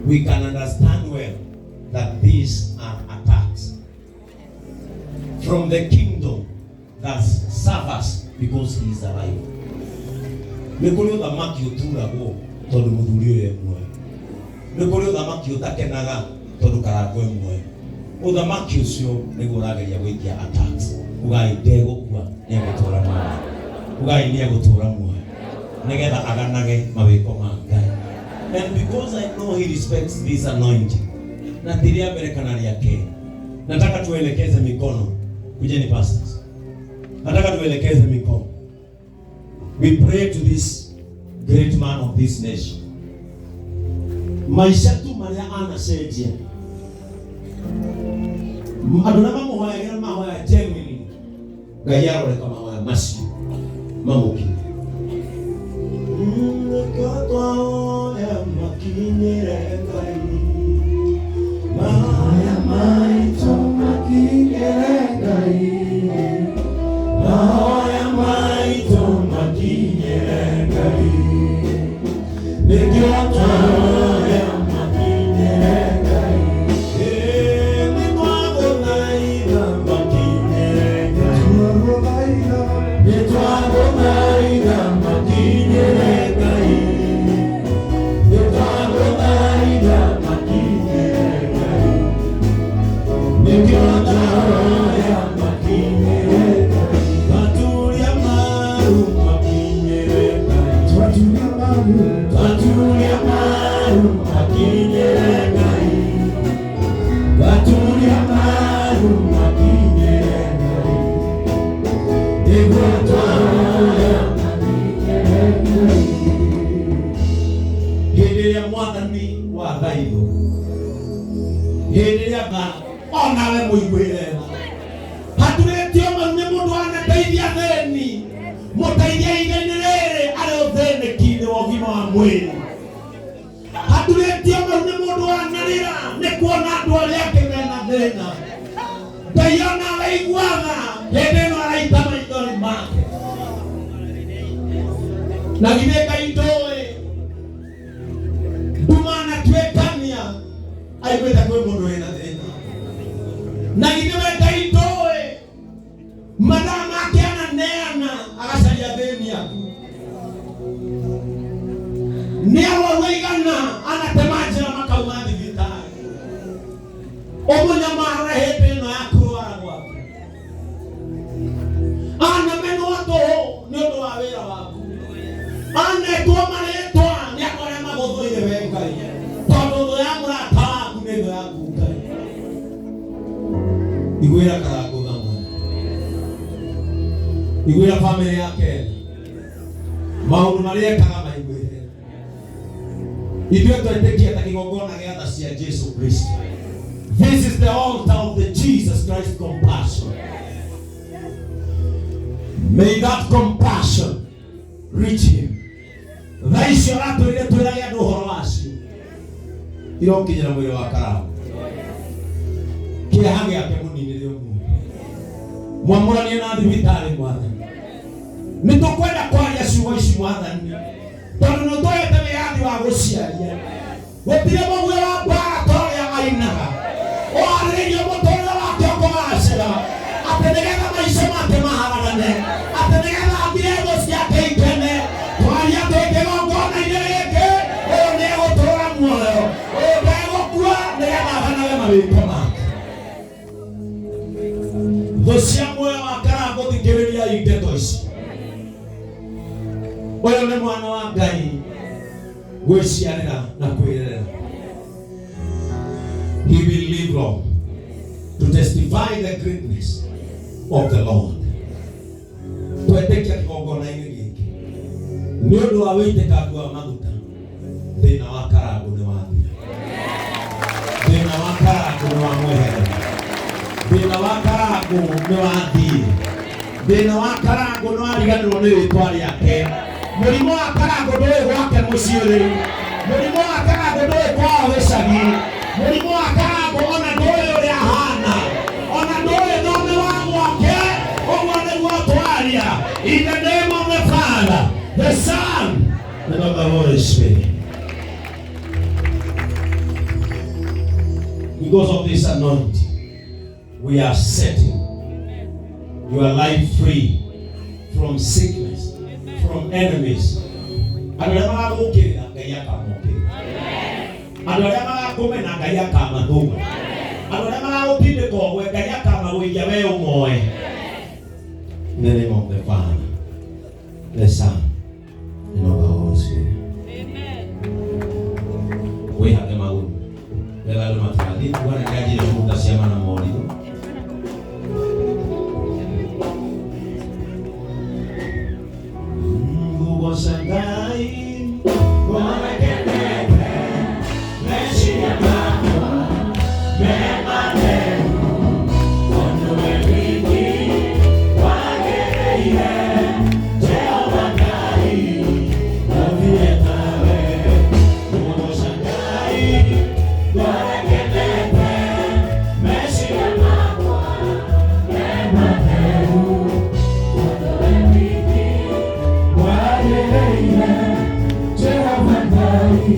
We can understand well that these are attacks from the kingdom that suffers because he is alive. Nĩ kũrĩ ũthamaki ũturagwo tondũ mũthuri ũyũ e muoyo. Nĩ kũrĩ ũthamaki ũtakenaga tondũ Karangũ e muoyo. Ũthamaki ũcio nĩguo ũrageria gũikia attacks. Ugai ndegũkua, nĩ egũtũra muoyo. Ugai nĩ egũtũra muoyo nĩgetha aganage mawĩko ma Ngai. And because I know he respects this anointing, na ti rĩa mbere kana rĩa kerĩ, nataka tuelekeze mikono. Kujeni pastors, nataka tuelekeze mikono. We pray to this great man of this nation. Maisha tu marĩa anacenjia andũ arĩa mamũhoyagĩra mahoya genuinely, Ngai aroreka mahoya macio mamũkinye. Nĩkĩo twahoya makinyĩre Ngai. Mahoya maitũ makinyĩre Ngai. Mahoya maitũ makinyĩre Ngai. Nĩkĩo twahoya makinyĩre Ngai. Ĩĩ, nĩtwagũthaitha makinyĩre Ngai. Nĩtwagũthaitha makinyĩre Ngai. Nĩtwagũthaitha makinyĩre Ngai. Nĩkĩo twahoya makinyĩre Ngai. Twaturia maru makinyĩre Ngai. Twaturia maru makinyĩre Ngai. Twaturia maru makinyĩre Ngai. Nĩguo twahoya Makinyĩre Ngai. Hĩndĩ ĩrĩa mwathani wathaithwo, hĩndĩ ĩrĩa tha onawe mũiguĩre tha, haturĩtio maru nĩ mũndũ wanateithia thĩni, mũteithia ihinda-inĩ rĩrĩ arĩ ũthĩnĩki-inĩ wa ũgima wa mwĩrĩ. Haturĩtio maru nĩ mũndũ wanarĩra nĩ kuona andũ arĩa angĩ mena thĩna. Ngai onawe iguaga hĩndĩ ĩno araita maithori make. Na githĩ Ngai ndũĩ nduma anatuĩkania aiguĩte kwĩ mũndũ wĩna thĩna. Na githĩ we Ngai ndũĩ mathaa make ananeana agacaria thĩni aku. Nĩ arwaru aigana anatema njĩra makauma thibitarĩ. Ũmũnyamarore hĩndĩ ĩno ya kũrwara gwake. Anamenwo tũhũ nĩ ũndũ wa wĩra waku. Anetwo marĩtwa nĩ andũ arĩa magũthũire we Ngai, tondũ thũ ya mũrata waku nĩ thũ yaku Ngai. Iguĩra Karangũ tha mwana, iguĩra bamĩrĩ yake tha, maũndũ marĩa ekaga maiguĩre. Ithuĩ twetĩkia ta kĩgongona gĩa tha cia Jesu Kristo. This is the altar of the Jesus Christ compassion. May that compassion reach him. Tha icio aratwĩrire twĩrage andũ ũhoro wacio irokinyĩra mwĩrĩ wa Karangũ. Kĩeha gĩake mũninĩre ũmũthĩ. Mwamũranie na thibitarĩ mwathani. Nĩ tũkwenda kwaria ciugo ici mwathani, tondũ nĩ ũtũhete wĩyathi wa gũciaria. Gũtirĩ mũguĩ wa mbara ta ũrĩa ainaga ũharĩrĩirie mũtũrĩre wake ũkũgacĩra, atĩ nĩgetha maica make maharagane, atĩ nĩgetha athire thũ ciake ikene. Twaria twĩ kĩgongona-inĩ gĩkĩ, ũyũ nĩ egũtũra muoyo, ũyũ ndegũkua, nĩgetha aganage mawĩko make. Thũ cia muoyo wa Karangũ, thikĩrĩriai ndeto ici. Ũyũ nĩ mwana wa Ngai gwĩciarĩra na kwĩrerera. He will live long to testify the greatness of the Lord. Twetĩkia kĩgongona-inĩ gĩkĩ nĩ ũndũ wa wĩitĩkangu wa maguta, thĩna wa Karangũ nĩ wathira, thĩna wa Karangũ nĩ wamweherera, thĩna wa Karangũ nĩ wathiĩ, thĩna wa Karangũ nĩ wariganĩrwo nĩ rĩtwa rĩake. Mũrimũ wa Karangũ ndũĩ gwake mũciĩ rĩu, mũrimũ wa Karangũ ndũĩ kwao gĩcagi, mũrimũ wa Karangũ ona ndũĩ ũrĩa ahana, ona ndũĩ thome wa gwake. Ũguo nĩguo twaria in the name of the Father, the Son and of the Holy Spirit. Because of this anointing, we are setting your life free from sickness, from enemies. Andũ arĩa maragũkĩrĩra Ngai akamokĩrĩra. Andũ arĩa marakũmena Ngai akamathũma. Andũ arĩa maragũtindĩka ũgwe Ngai akamagũithia we ũmoe. In the name of the Father, the Son, and of the Holy Spirit. Wĩhake magũrũ getha andũ matigathiĩ kuona nĩanjire kũruta ciama na moritũ. Ngũgoca Ngai ngoro ĩkenete, meciria makwa me matheru, tondũ we wiki wagĩrĩire. Jehova Ngai, gũtirĩ tawe. Ngũgoca Ngai ngoro ĩkenete, meciria makwa me matheru, tondũ we wiki wagĩrĩire. Jehova Ngai.